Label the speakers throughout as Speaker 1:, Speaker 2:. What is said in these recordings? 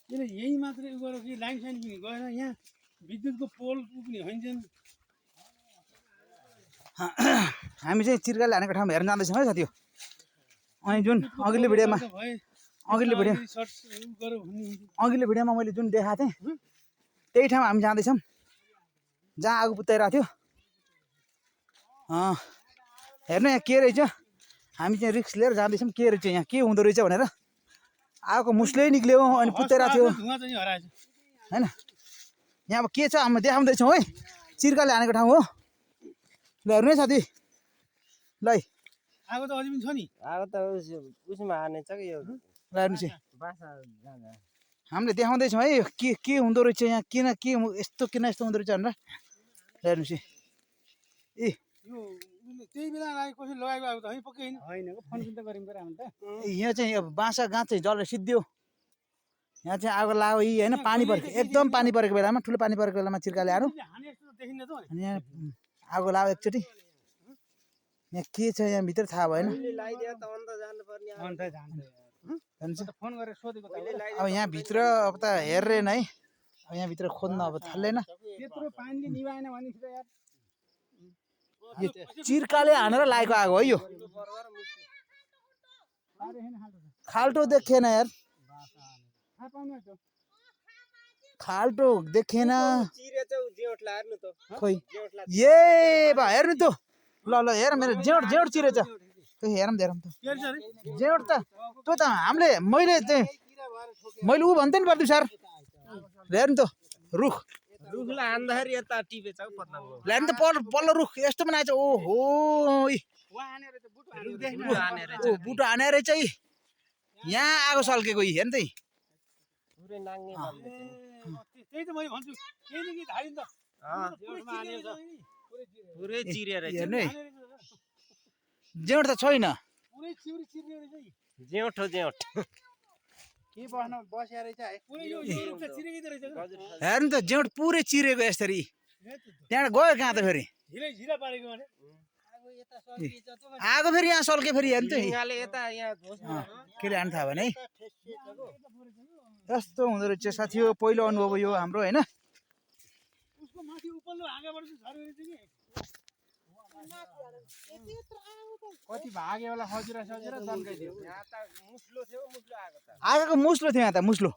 Speaker 1: यही मात्रै उ गरेर कि लाइन साइन किन गएन यहाँ विद्युतको पोल पुग्ने होइन
Speaker 2: हामी चाहिँ चिर्काले हानेको ठाउँमा हेर्न जाँदैछौँ है साथी। अनि जुन अघिल्लो भिडियोमा मैले जुन देखाएको थिएँ त्यही ठाउँमा हामी जाँदैछौँ जहाँ आगो पुत्याइरहेको थियो। हेर्नु यहाँ के रहेछ, हामी चाहिँ रिक्स लिएर जाँदैछौँ के रहेछ यहाँ के हुँदो रहेछ भनेर। आगोको मुस्लै निक्ल्यो अनि पुत्याइरहेको थियो होइन। यहाँ अब के छ हामी देखाउँदैछौँ है, चिर्काले हानेको ठाउँ हो। ल हेर्नु है साथी, ल
Speaker 1: आगो त अझै पनि छ नि,
Speaker 3: आगो त उसमा हाने छ कि यो
Speaker 2: ल हेर्नुहोस्
Speaker 3: बासा जाँदा
Speaker 2: हामीले देखाउँदैछौँ है के हुँदो रहेछ यहाँ, किन के यस्तो किन यस्तो हुँदो रहेछ भनेर। हेर्नुहोस् ए
Speaker 1: त्यही बेला कसरी लगाएको आगो त होइन पक्कै होइन फोन त गऱ्यौँ पऱ्यो हामी त।
Speaker 2: यहाँ चाहिँ अब बाँसा गाँच चाहिँ जलेर सिद्धियो। यहाँ चाहिँ आगो लाग्यो यी होइन, पानी परेको एकदम पानी परेको बेलामा, ठुलो पानी परेको बेलामा चिर्काले हाल्यो अनि यहाँ आगो लाग्यो एकचोटि। यहाँ के छ यहाँ भित्र थाहा भएन। अब यहाँ भित्र अब त हेर्रेन है, अब यहाँ भित्र खोज्न अब थाल्लेन। यो चिर्काले हानेर लागेको आगो हो यो, खाल्टो देखेन यार, खाल्टो देखेन खोइ। ए बा हेर्नु त, ल ल हेर मेरो जेउट चिरेछ, हेरौँ त जेउट त त्यो त हामीले मैले ऊ भन्थेँ नि पर्दु सर। हेर्नु त रुख
Speaker 3: रुखलाई हान्दाखेरि यता टिपेछ हौ पत्ताको।
Speaker 2: हेर्नु त पल्लो रुख यस्तो बनाएछ। ओहो बुटो हाने रहेछ है, यहाँ आगो सल्केको हेर्नु त
Speaker 3: पुरै नाङ्गे बल्ले
Speaker 1: त्यही त मैले भन्छु केही न केही धारिन्छ
Speaker 3: पुरै चिरेर
Speaker 2: हेर्नु है, जेउट त छैन,
Speaker 1: पुरै चिउरी चिर्ने रहेछ
Speaker 3: जेउट हो जेउट
Speaker 1: के बस्न बस्या रहेछ है पुरै यो रुख त चिरेकै रहेछ।
Speaker 2: हेर्नु त जेउट पुरै चिरेको यसरी, त्यहाँबाट गयो कहाँ त फेरि
Speaker 1: झिरा पारेको भने
Speaker 2: आगो फेरि यहाँ सल्के फेरि हेर्नु त
Speaker 3: यता यहाँ
Speaker 2: के रे हान्नु थाहा भएन है। यस्तो हुँदो रहेछ साथी हो, पहिलो अनुभव यो हाम्रो होइन।
Speaker 1: उसको माथि उपल्लो हाँगाबाट झर्यो रहेछ कि कति भागे होला खजुरा सजुरा तन्काइदियो।
Speaker 3: यहाँ त मुस्लो थियो, मुस्लो आगो त
Speaker 2: आगोको मुस्लो थियो यहाँ त मुस्लो।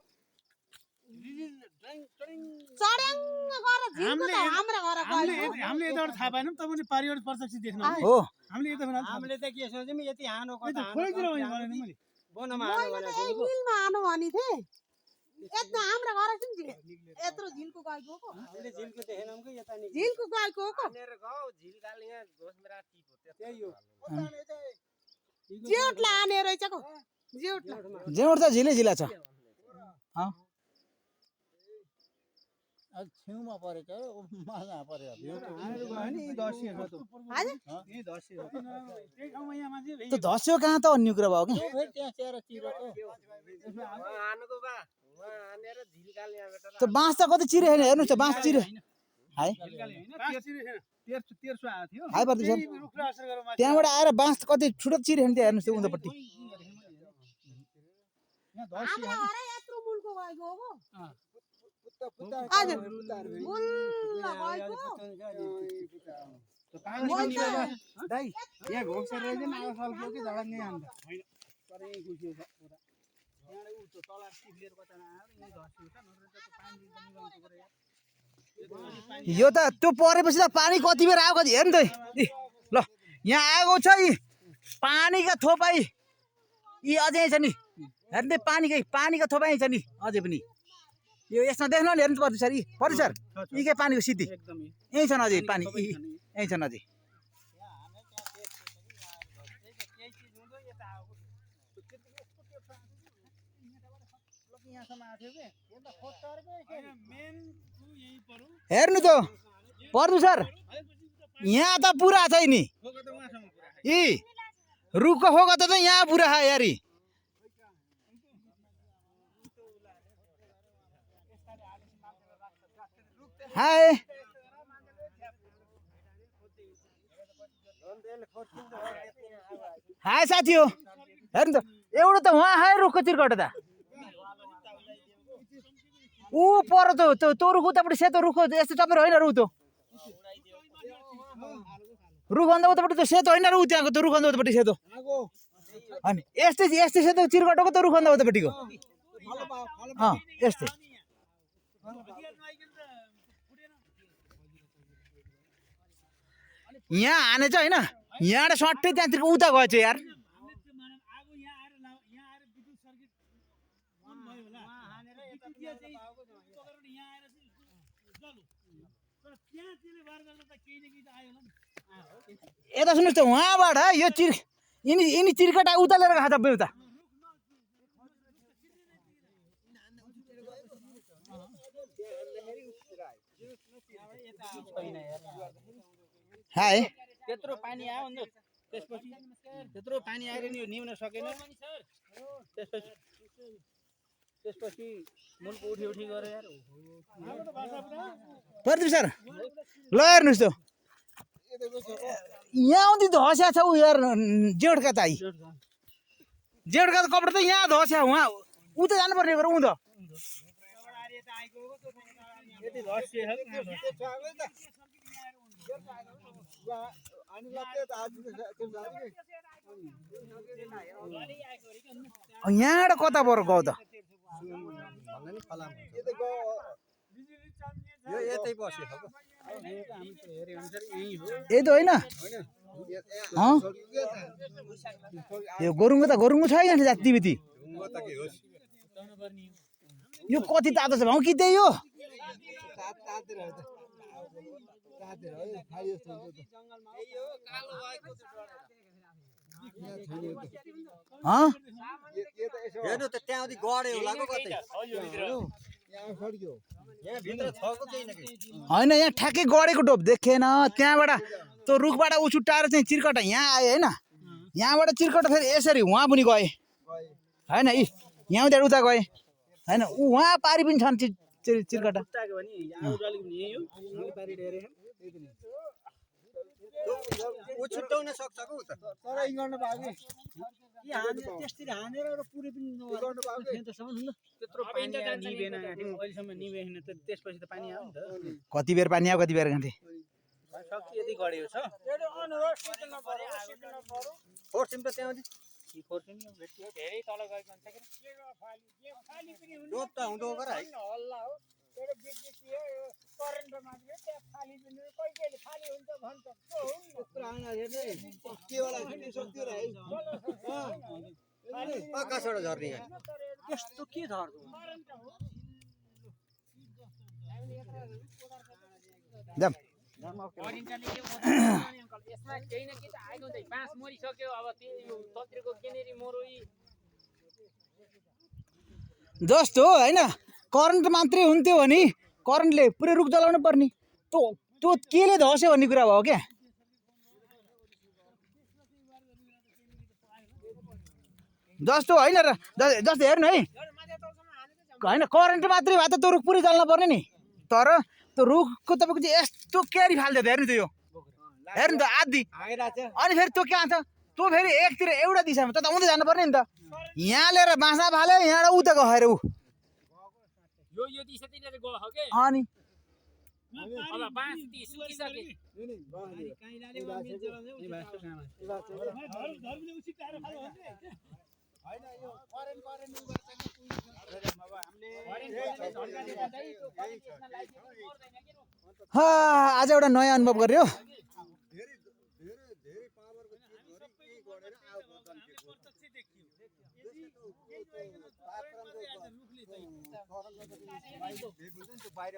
Speaker 1: हामीले यताबाट थाहा पाएनौँ, तपाईँले पारिबाट प्रत्यक्ष देख्नु
Speaker 2: हो।
Speaker 1: हामीले त के सोच्यौँ यति हानो खोइतिर मैले
Speaker 4: बोनमा हानो भने थिएँ यत्रो हाम्रो घर यत्रो झिलको गएको हो,
Speaker 1: झिलको देखेनौँ कि यता नि
Speaker 4: झिलको गएको हो
Speaker 3: हानेर गयो झिल गाली यहाँ घोसमेरा टिपो
Speaker 1: त्यही हो।
Speaker 4: जेउट लाने रहेछ को जेउट
Speaker 2: जेउट त झिलै झिला छ।
Speaker 1: छेउमा परेछ माछा परेछ
Speaker 2: त्यो धस्यो कहाँ त अन्य कुरा भयो कि त्यो बाँस त कति चिरे छैन हेर्नुहोस् त बाँस चिरे है पर्छ सर। त्यहाँबाट आएर बाँस कति ठुलो चिरे छैन त्यहाँ हेर्नुहोस् त्यो उँधोपट्टि।
Speaker 4: यत्रो मुलको गएको हो
Speaker 1: यहाँ घोक्सेर रहेछ नि आगो सल्कियो कि झडङ्गै अन्त
Speaker 2: यो त त्यो परेपछि त पानी कति बेर आयो कति हेर्नु त ल यहाँ आगो छ यी पानीका थोपाई यी अझै छ नि हेर्नु त पानीका थोपाई छ नि अझै पनि यो यसमा देख्नु नि हेर्नु पर्छ सर पर्छ सर यी के पानीको सिद्धि यहीँ छन् अझै पानी यहीँ छन् अझै। हेर्नु त पर्दु सर यहाँ त पुरा छ नि यी रुखको खोका त यहाँ पुरा छ यारी। हाय हाय साथी हो हेर्नु त एउटा त वहाँ हाय रुखको चिर्कट त ऊ पर त्यो रुख उतापट्टि सेतो रुख यस्तो टपेर होइन रुख त्यो रुख भन्दा उतापट्टि त्यो सेतो होइन रुख त्यहाँको त्यो रुख भन्दा उतापट्टि सेतो अनि यस्तै यस्तै सेतो चिरकटको त्यो रुख भन्दा उतापट्टिको यस्तै यहाँ हानेछ होइन यहाँबाट सट्टै त्यहाँतिर उता गएछ यार यता सुन्नुहोस् त उहाँबाट यो यिनी चिरकटा उता लिएर गएको तपाईँ उता हाय
Speaker 1: त्यत्रो पानी आयो नि त्यसपछि त्यत्रो पानी आएर नि निम्न सकेन त्यसपछि मुलको उठी गरे यार
Speaker 2: प्रदीप सर ल हेर्नुहोस् त यहाँ आउँदै धस्या छ ऊ यार जेठका चाहिँ जेठका त कपडा त यहाँ धस्या उहाँ उता जानुपर्ने ऊ त यहाँबाट कता पर गयो त यही त होइन यो गोरुङ्गो त गोरुङ्गो छैन जातिबिती यो कति तातो छ भाउ कि त्यही हो
Speaker 3: हेर्नु त त्यहाँदेखि गड्यो होला पो कतै
Speaker 2: होइन यहाँ ठ्याक्कै गडेको डोप देखेन त्यहाँबाट त्यो रुखबाट ऊ छुट्टाएर चाहिँ चिरकटा यहाँ आयो होइन यहाँबाट चिरकटा फेरि यसरी उहाँ पनि गए होइन यी यहाँ उता गए होइन ऊ उहाँ पारि पनि छन् चिरकटा
Speaker 3: छुट्याउन सक्छ
Speaker 2: कति बेर पानी आयो कति बेर खान्थे
Speaker 3: आकाशबाट झर्ने
Speaker 1: यस्तो के झर्दो
Speaker 2: जाम
Speaker 5: यसमा केही न केही त आएको हुन्छ बाँस मरिसक्यो अब त्यो तत्रिको केनेरी मरोई
Speaker 2: जस्तो होइन करेन्ट मात्रै हुन्थ्यो भने करेन्टले पुरै रुख जलाउनु पर्ने त्यो केले धस्यो भन्ने कुरा भयो क्या जस्तो होइन र जस्तो हेर्नु है होइन करेन्ट मात्रै भए त त्यो रुख पुरै जल्न पर्ने नि तर त्यो रुखको तपाईँको चाहिँ यस्तो क्यारी फाल्दै हेर्नु त यो हेर्नु त आदि अनि फेरि त्यो के आउँछ त्यो फेरि एकतिर एउटा दिशामा त आउँदै जानुपर्ने नि त यहाँ लिएर बाँसा फाल्यो यहाँबाट उता गएर ऊ
Speaker 5: यो दिशातिर गयो के
Speaker 2: अनि
Speaker 5: अब बाँस ती सुकिसके
Speaker 2: आज एउटा नयाँ अनुभव गर्यो
Speaker 3: बाहिर